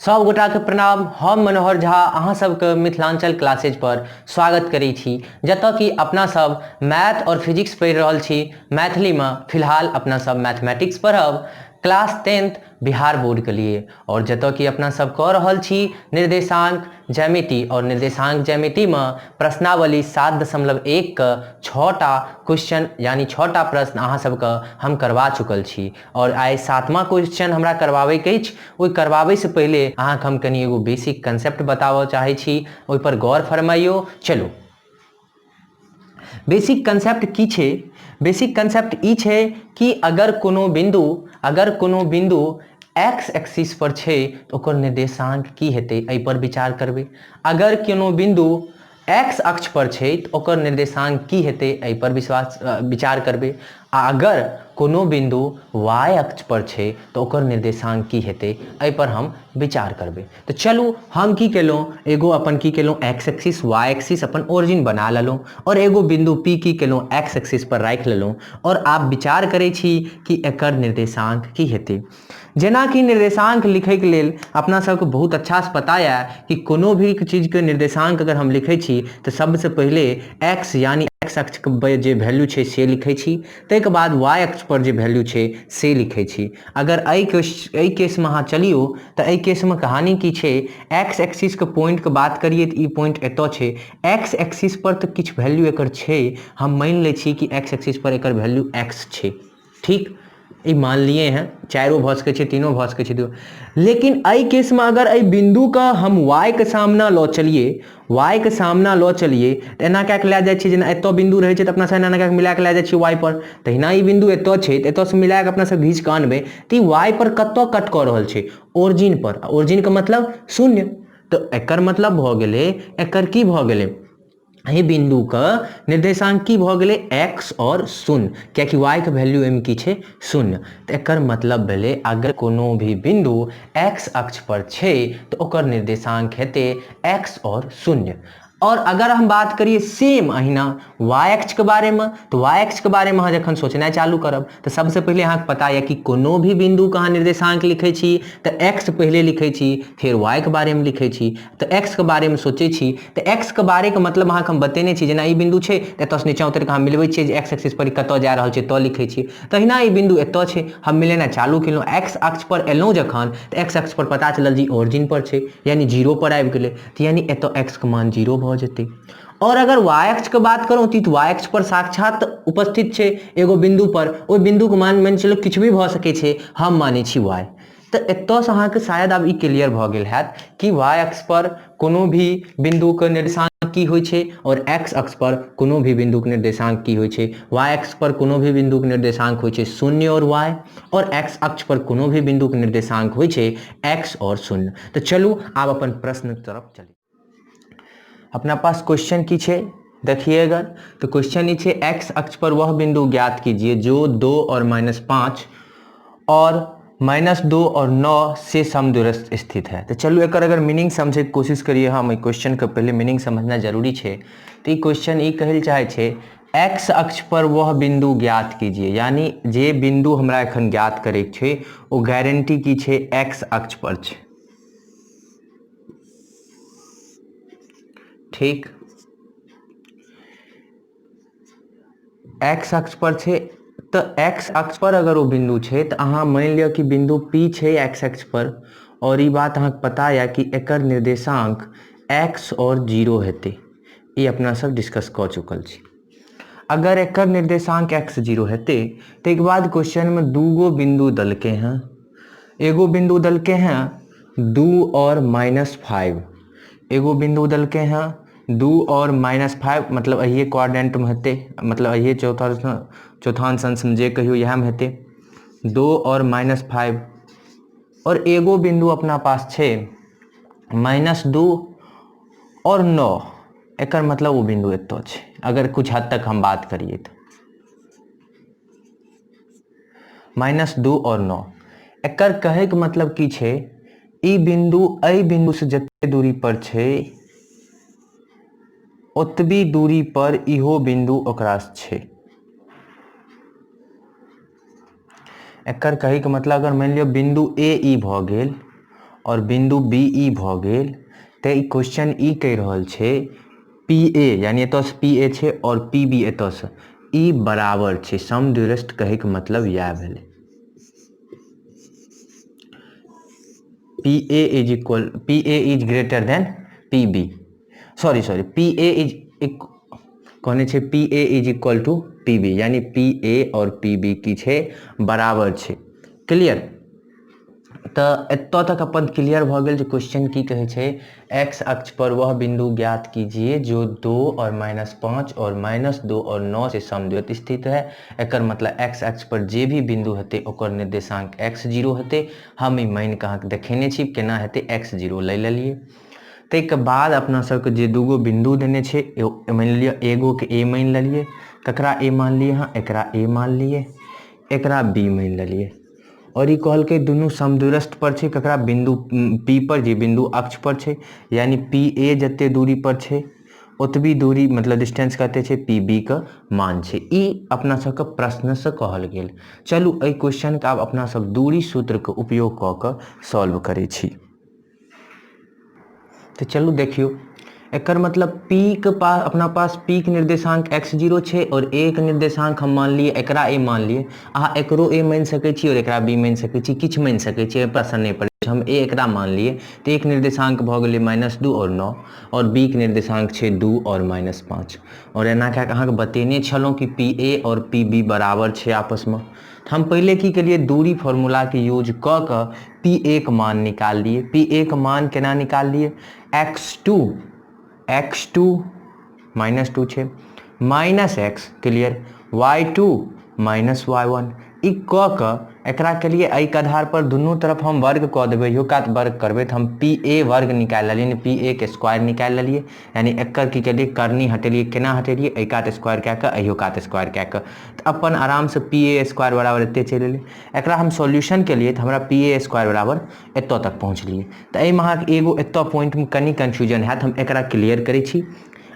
सब गोटा के प्रणाम। हम मनोहर झा अहाँ सबके मिथिलांचल क्लासेज पर स्वागत करै छी, जतऽ कि अपना सब मैथ और फिजिक्स पढ़ि रहल छी। मैथिली में फिलहाल अपना सब मैथमेटिक्स पढ़ब क्लास 10th Bihar board के लिए, और जतऽ कि अपना सब कऽ रहल छी निर्देशांक ज्यामिति, और निर्देशांक ज्यामिति में प्रश्नावली 7.1 के 6टा क्वेश्चन यानी 6टा प्रश्न अहाँ सबके हम करवा चुकल छी। और आइ 7वां क्वेश्चन हमरा करवाबैके अछि। ओहि करवाबैसँ पहिले अहाँके हम कनि एगो बेसिक कंसेप्ट बताबऽ चाहै छी, ओहिपर गौर फरमाइयौ। चलू, बेसिक कंसेप्ट की छै? बेसिक कंसेप्ट ई छै कि अगर कोनो बिंदु एक्स एक्सिस पर छै तऽ ओकर निर्देशांक की हेतै, एहि पर विचार करबै। अगर कोनो बिंदु एक्स अक्ष पर छै तऽ ओकर निर्देशांक की हेतै, एहि पर विचार करबै। आ अगर कोनो बिंदु वाई अक्ष पर छै तऽ ओकर निर्देशांक की हेतै, एहि पर हम विचार करबै। तऽ चलू, हम की केलहुँ, एगो अपन की केलहुँ, एक्स एक्सिस वाई एक्सिस अपन ओरिजिन बना लेलहुँ, और एगो बिंदु पी की केलहुँ, एक्स एक्सिस पर राखि लेलहुँ, और आब विचार करै छी कि एकर निर्देशांक की हेतै। जेनाकि निर्देशांक लिखैके लेल अपना सबके बहुत अच्छासँ पता यऽ कि कोनो भी चीजके निर्देशांक अगर हम लिखै छी तऽ सबसँ पहिले एक्स यानी एक्स अक्षके जे वैल्यू छै से लिखै छी, ताहिके बाद वाई अक्ष पर जे वैल्यू छै से लिखै छी। अगर एहि केसमे अहाँ चलियौ तऽ एहि केसमे कहानी की छै, एक्स एक्सिसके पॉइंटके बात करियै तऽ ई पॉइंट एतऽ छै। एक्स एक्सिस पर तऽ किछु वैल्यू एकर छै, हम मानि लै छी कि एक्स एक्सिस पर एकर वैल्यू एक्स छै, ठीक, ई मानलिए हैं, 4 भऽ सकै छै, 3 भऽ सकै छै, 2। लेकिन एहि केसमे अगर एहि बिंदुके हम वाई के सामना लऽ चलिए, वाई के सामना लऽ चलिए तऽ एना कए कऽ लए जाइ छियै, जेना एतऽ बिंदु रहै छै तऽ अपना सब एना एना कए कऽ मिला कऽ लए जाइ छियै वाई पर, तहिना ई बिंदु एतऽ छै तऽ एतऽसँ मिला कऽ अपना सब घीच कऽ अनबै तऽ ई वाई पर कतऽ कट कऽ रहल छै, ओरिजिन पर। ओरिजिनके मतलब शून्य। तऽ एकर मतलब भऽ गेलै, एकर की भऽ गेलै, एहि बिंदुके निर्देशांक की भऽ गेलै, एक्स और शून्य, कियाकि वाई के वैल्यू एहिमे की छै, शून्य। तऽ एकर मतलब भेलै अगर कोनो भी बिंदु एक्स अक्ष पर छै तऽ ओकर निर्देशांक हेतै एक्स और शून्य। और अगर हम बात करिए सेम अहिना वाई अक्ष के बारे में, तो वाई अक्ष के बारे में अहाँ जखन सोचनाइ चालू करब तऽ सबसे पहिले अहाँके पता यऽ कि कोनो भी बिंदु के अहाँ निर्देशांक लिखै छी तऽ एक्स पहिले लिखै छी, फेर वाई के बारे में लिखै छी। तऽ एक्स के बारे में सोचै छी तऽ एक्स के बारे के मतलब अहाँके हम बतेने छी, जेना ई बिंदु छै तऽ एतऽसँ नीचाँ उतरि कऽ अहाँ मिलबै छियै जे एक्स एक्सिस पर कतऽ जा रहल छै तऽ लिखै छी। तहिना ई बिंदु एतऽ छै, हम मिलेनाइ चालू केलहुँ, एक्स अक्ष पर एलहुँ जखन तऽ एक्स अक्ष पर पता चलल जे ओरिजिन पर छै, यानी 0 पर आबि गेलै, तऽ यानी एतऽ एक्स के मान 0 भऽ जेतै। और अगर वाई अक्ष के बात करूँ तऽ वाई अक्ष पर साक्षात उपस्थित छै एगो बिंदु पर, ओहि बिंदु के मान मानि चलू किछु भी भऽ सकै छै, हम मानै छी वाई। तऽ एतऽसँ अहाँके शायद आब ई क्लियर भऽ गेल हैत कि वाई अक्ष पर कोनो भी बिंदुके निर्देशांक की होइ छै और एक्स अक्ष पर कोनो भी बिंदुके निर्देशांक की होइ छै। वाई अक्ष पर कोनो भी बिंदुके निर्देशांक होइ छै शून्य और वाई, और एक्स अक्ष पर कोनो भी बिंदुके निर्देशांक होइ छै एक्स और शून्य। तऽ चलू आब अपन प्रश्न तरफ चली। अपना पास क्वेश्चन की छै देखिए, अगर तो क्वेश्चन ई छै एक्स अक्ष पर वह बिंदु ज्ञात कीजिए जो 2 और -5 और -2 और 9 से समदूरस्थ स्थित है। तो चलू एकर अगर मीनिंग समझे के कोशिश करिए, हम एहि क्वेश्चन के पहले मीनिंग समझना जरूरी छै। तो ई क्वेश्चन ई कहल चाहे छै एक्स अक्ष पर वह बिंदु ज्ञात कीजिए, यानी जे बिंदु हमरा एखन ज्ञात करे के छै ओ गारंटी की छै एक्स अक्ष पर छै, ठीक, एक्स अक्ष पर छै। तऽ एक्स अक्ष पर अगर ओ बिंदु छै तऽ अहाँ मानि लिअ कि बिंदु पी छै एक्स अक्ष पर, और ई बात अहाँके पता यऽ कि एकर निर्देशांक एक्स और 0 हेतै, ई अपना सब डिस्कस कऽ चुकल छी। अगर एकर निर्देशांक एक्स 0 हेतै ताहिके बाद क्वेश्चनमे दूगो बिंदु देलकै हँ, एगो बिंदु देलकै हँ 2 और -5, एगो बिंदु देलकै हँ 2 और -5, मतलब एहिए क्वाड्रेंटमे हेतै, मतलब एहिए चौथांश अंशमे जे कहियौ इएहमे हेतै, 2 और -5। और एगो बिंदु अपना पास छै -2 और 9, एकर मतलब ओ बिंदु एतऽ छै, अगर कुछ हद तक हम बात करिए तऽ -2 और 9। एकर कहैके मतलब की छै, ई बिंदु एहि बिंदु से जते दूरी पर छै ओतबी दूरी पर इहो बिंदु ओकरा से छै। एकर कहैके मतलब अगर मानि लियौ बिंदु ए ई भऽ गेल आओर बिन्दु बी ई भऽ गेल तऽ ई क्वेश्चन ई कहि रहल छै पी ए यानी एतऽसँ पी ए छै आओर पी बी एतऽसँ ई बराबर छै। समद्विरस्त कहैके मतलब इएह भेलै। P A is equal, P A is greater than P B, sorry sorry, P A is कहने छै P A is equal to P B, यानी पी ए आओर पी बी की छै बराबर छै। क्लियर? तऽ एतऽ तक अपन क्लियर भऽ गेल जे क्वेश्चन की कहै छै। एक्स अक्ष पर वह बिंदु ज्ञात कीजिए जो 2 और -5 और -2 और 9 से समद्वित स्थित है। एकर मतलब एक्स अक्ष पर जे भी बिंदु हेतै ओकर निर्देशांक एक्स जीरो हेतै। हम ई मानि कऽ अहाँके देखेने छी केना हेतै, एक्स जीरो लै लेलियै। ताहिके बाद अपना सबके जे दूगो बिंदु देने छै, मानि लिअ एगोके ए मानि लेलियै, ककरा ए मानलियै हँ, एकरा ए मानलियै, एकरा बी मानि लेलियै। आओर ई कहलकै दुनू समदूरस्थ पर छै, ककरा बिंदु पी पर, जे बिंदु अक्ष पर छै, यानी पी ए जते दूरी पर छै ओतबी दूरी मतलब डिस्टेंस कते छै पी बी के मान छै। ई अपना सबके प्रश्नसँ कहल गेल। चलू एहि क्वेश्चनके आब अपना सब दूरी सूत्रके उपयोग कऽ कऽ सॉल्व करै छी। तऽ चलू देखियौ, एकर मतलब पी के पास अपना पास पी के निर्देशांक एक्स जीरो छै और ए के निर्देशांक हम मानलियै, एकरा ए मानलियै, अहाँ एकरो ए मानि सकै छी और एकरा बी मानि सकै छी, किछु मानि सकै छी, एहि पर असर नहि पड़ै छै। हम ए एकरा मानलियै तऽ एक निर्देशांक भऽ गेलै -2 और 9 और बी के निर्देशांक छै 2 और -5। और एना कए कऽ अहाँके बतेने छलहुँ कि पी ए और पी बी बराबर छै आपसमे। हम पहिले की केलियै, दूरी फॉर्मूलाके यूज कऽ कऽ पी ए के मान निकाललियै। पी ए के मान केना निकाललियै, एक्स टू -2 छै minus x clear, y two minus y one, ई कऽ कऽ एकरा केलियै एहिके आधार पर दुनू तरफ हम वर्ग कऽ देबै, इहो कात वर्ग करबै तऽ हम पी ए वर्ग निकालि लेलियै, यानी पी ए के स्क्वायर निकालि लेलियै, यानी एकर की केलियै करनी हटेलियै, केना हटेलियै एहि कात स्क्वायर कए कऽ एहियो कात स्क्वायर कए कऽ, तऽ अपन आरामसँ पी ए स्क्वायर बराबर एते चलि एलै। एकरा हम सॉल्यूशन केलियै तऽ हमरा पी ए स्क्वायर बराबर एतऽ तक पहुँचलियै। तऽ एहिमे अहाँके एगो एतऽ पॉइंटमे कनि कन्फ्यूजन हैत, हम एकरा क्लियर करै छी।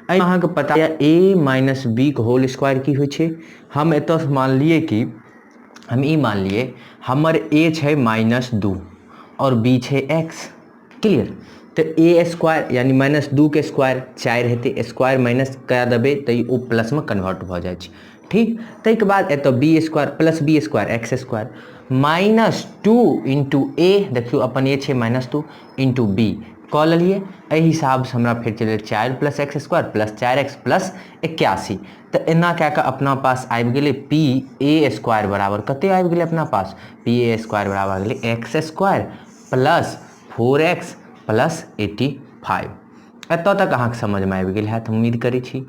एहिमे अहाँके पता यऽ ए माइनस बी के होल स्क्वायर की होइ छै। हम एतऽ मानलियै कि हम ई मानलियै हमर ए छै -2 आओर बी छै एक्स, क्लियर। तऽ ए स्क्वायर यानी -2 के स्क्वायर 4 हेतै, स्क्वायर माइनस कए देबै तऽ ओ प्लसमे कन्वर्ट भऽ जाइ छै, ठीक। ताहिके बाद एतऽ b square plus b square x square -2 into a, देखियौ अपन ए छै -2 इंटू बी कऽ लेलियै। एहि हिसाबसँ हमरा फेर चलि गेलै 4 plus x square plus 4 x plus 81। तऽ एना कए कऽ अपना पास आबि गेलै पी ए स्क्वायर बराबर कते आबि गेलै अपना पास, पी ए स्क्वायर बराबर गेलै x square plus 4 x plus 85। एतऽ तक अहाँके समझमे आबि गेल हैत, हम उम्मीद करै छी।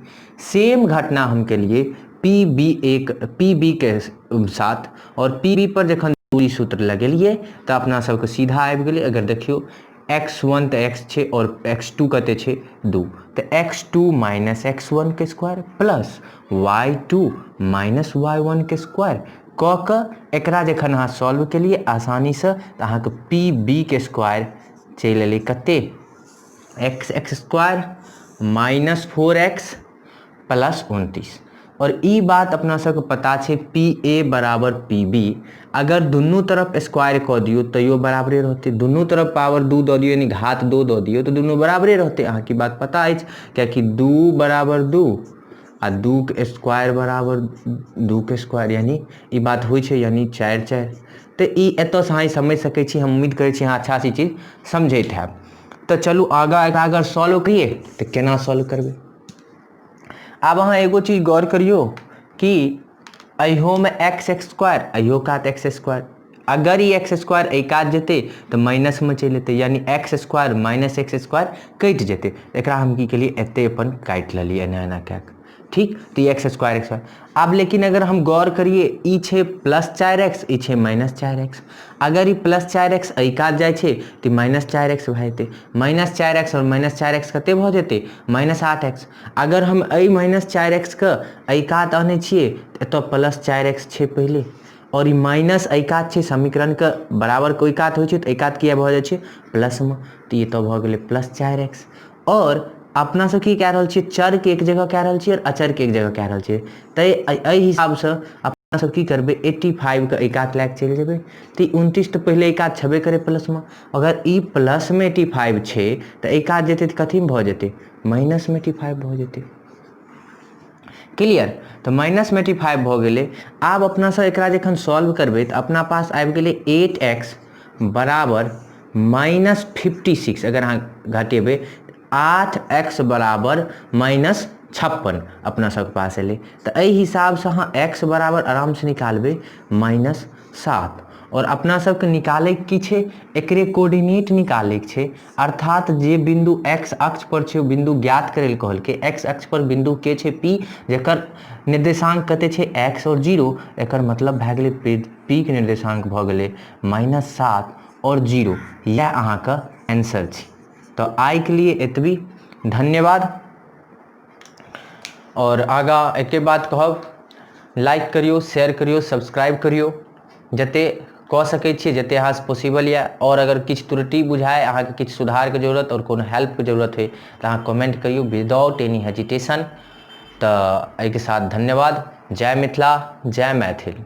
सेम घटना हम केलियै पी बी एक पी बी के साथ, और पी बी पर जखन दूरी सूत्र लगेलियै तऽ अपना सबके सीधा आबि गेलै। अगर देखियौ एक्स वन तऽ एक्स छै और एक्स टू कते छै 2, तऽ एक्स टू माइनस एक्स वन के square plus y two minus y one के स्क्वायर कऽ कऽ एकरा जखन अहाँ सॉल्व केलियै आसानीसँ तऽ अहाँके पी बी के स्क्वायर चलि एलै कते, x x square minus 4 x plus 29। और ई बात अपना सबके पता छै पी ए बराबर पी बी, अगर दुनू तरफ स्क्वायर कऽ दियौ तैयो बराबरे रहतै, दुनू तरफ पावर 2 दऽ दियौ यानी घात 2 दऽ दियौ तऽ दुनू बराबरे रहतै। अहाँके बात पता अछि कियाकि 2 बराबर 2 आ 2 के स्क्वायर बराबर 2 के स्क्वायर, यानी ई बात होइ छै यानी 4 4। तऽ ई एतऽसँ अहाँ ई समझि सकै छी। हम उम्मीद करै छी अहाँ अच्छासँ ई चीज समझैत हैब। तऽ चलू आगाँ एकरा अगर सॉल्व करियै तऽ केना सॉल्व करबै। आब अहाँ एगो चीज गौर करियौ कि एहियोमे एक्स स्क्वायर एहियो कात एक्स स्क्वायर, अगर ई एक्स स्क्वायर एहि कात जेतै तऽ माइनसमे चलि एतै, यानी x square minus x square कटि जेतै। एकरा हम की केलियै एते अपन काटि लेलियै एना एना कए कऽ, ठीक। तऽ ई एक्स स्क्वायर एक्स स्क्वायर। आब लेकिन अगर हम गौर करियै ई छै प्लस 4 एक्स, ई छै माइनस 4 एक्स, अगर ई प्लस 4 एक्स एहि कात जाइ छै तऽ माइनस 4 एक्स भए जेतै, माइनस 4 एक्स आओर माइनस 4 एक्स कते भऽ जेतै माइनस 8 एक्स। अगर हम एहि माइनस 4 एक्स के एहि कात आनै छियै तऽ एतऽ प्लस 4 एक्स छै पहिले, आओर ई माइनस एहि कात छै, समीकरणके बराबर ओहि कात होइ छै तऽ एहि कात किया भऽ जाइ छै प्लसमे, तऽ ई एतऽ भऽ गेलै प्लस 4 एक्स। आओर अपना सब की कए रहल छियै, चरके एक जगह कए रहल छियै आओर अचरके एक जगह कए रहल छियै, तै एहि हिसाबसँ सब की करबै, 85 के एहि कात लए कऽ चलि जेबै, तऽ ई 29 तऽ पहिले एहि कात छेबे करै प्लसमे। अगर ई प्लसमे 85 छै तऽ एहि कात जेतै तऽ कथीमे भऽ जेतै? माइनसमे 85 भऽ जेतै। क्लियर? तऽ माइनसमे 85 भऽ गेलै। आब अपना सब एकरा जखन सॉल्व करबै तऽ अपना पास आबि गेलै एट एक्स बराबर माइनस 56। अगर अहाँ घटेबै, आठ एक्स बराबर माइनस 56 अपना सबके पास एलै। तऽ एहि हिसाबसँ अहाँ एक्स बराबर आरामसँ निकालबै माइनस 7। आओर अपना सबके निकालैके की छै? एकरे कोऑर्डिनेट निकालैके छै, अर्थात जे बिंदु एक्स अक्ष पर छै ओ बिंदु ज्ञात करै लए कहलकै। एक्स अक्ष पर बिंदु के छै? पी, जकर निर्देशांक कते छै? एक्स आओर 0। एकर मतलब भए गेलै पी के निर्देशांक भऽ गेलै माइनस 7 आओर 0। इएह अहाँके आंसर छै। तऽ आइके लिए एतबी, धन्यवाद। आओर आगाँ एके बात कहब, लाइक करियौ, शेयर करियौ, सब्सक्राइब करियौ, जते कऽ सकै छियै, जते अहाँसँ पॉसिबल यऽ। आओर अगर किछु त्रुटि बुझाय अहाँके, किछु सुधारके जरूरत आओर कोनो हेल्पके जरूरत होइ तऽ अहाँ कमेंट करियौ विदाउट एनी हेजिटेशन। तऽ एहिके साथ धन्यवाद। जय मिथिला, जय मैथिल।